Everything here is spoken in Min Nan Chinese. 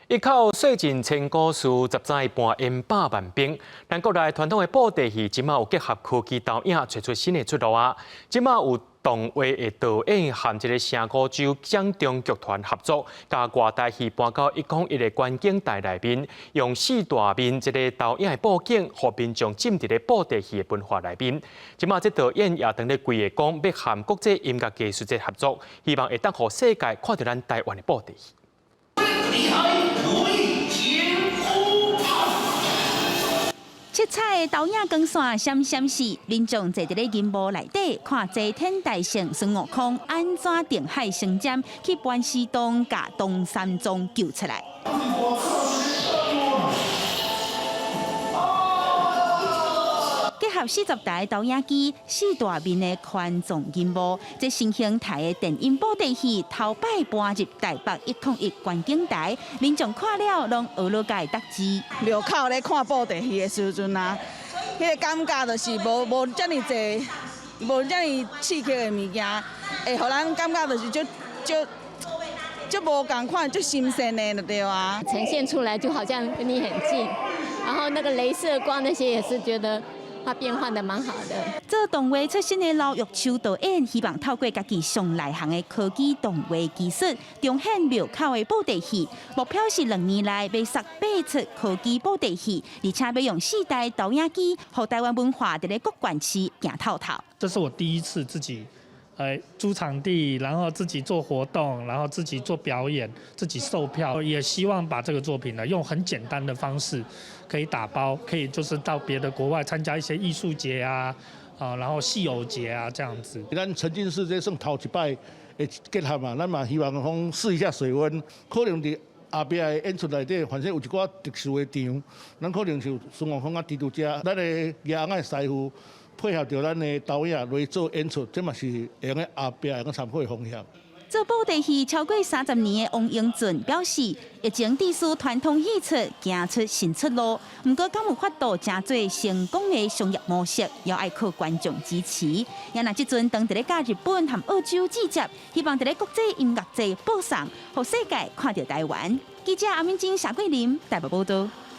一口說盡千古事，十載搬煙百萬兵。咱國內傳統的布袋戲，這馬有結合科技投影，揣出新的出路啊！這馬有動畫的導演和這个聲五洲掌中劇團合作，共外台戲搬到101的觀景台內面，用四大面這个投影的布景，予民眾浸佇咧布袋戲的文化內面。這馬這導演也當咧規劃講，欲和國際音樂藝術節合作，希望會當予世界看著咱台灣的布袋戲。厲害，七彩的投影光線閃閃爍，民眾坐佇咧銀幕內底看齊天大聖孫悟空按怎定海神針去盤絲洞共唐三藏救出來。結合40台投影機、四大面的環狀銀幕，這新形態的電音布袋戲頭擺搬入台北101觀景台，民眾看了攏呵囉共會字。廟口咧看布袋戲的時陣啊，彼個感覺就是無無遮爾濟，無遮爾刺激的物件，會予咱感覺就是足足足無仝款、足新鮮的就對啊。呈現出來就好像跟你很近，然後那個鐳射光那些也是覺得。它變換得蠻好的。做動畫出身的劉玉秋導演，希望透過家己上內行的科技動畫技術，重現廟口的布袋戲。目標是2年內欲殺八齣科技布袋戲，而且欲用四台投影機，予台灣文化佇咧各縣市行透透。這是我第一次自己，租場地，然後自己做活動，然後自己做表演，自己售票，也希望把這個作品呢，用很簡單的方式，可以打包，可以就是到別的國外參加一些藝術節啊，啊，然後戲偶節啊，這樣子。咱沉浸式這算頭一擺的結合嘛，咱嘛希望講試一下水溫，可能佇後壁的演出內底，反正有一寡特殊的場，咱可能是孫悟空佮蜘蛛精，咱的藝翁仔師傅配合著咱的導演來做演出，這嘛是會用後壁會用參考的方向。做布袋戲超過30年的王英俊表示，疫情致使傳統戲曲行出新出路，毋過敢有法度成做成功的商業模式，也愛靠觀眾支持。也若這陣當佇咧佮日本和澳洲對接，希望佇咧國際音樂節播送，予世界看著台灣。記者阿敏晶、夏桂林台北報道。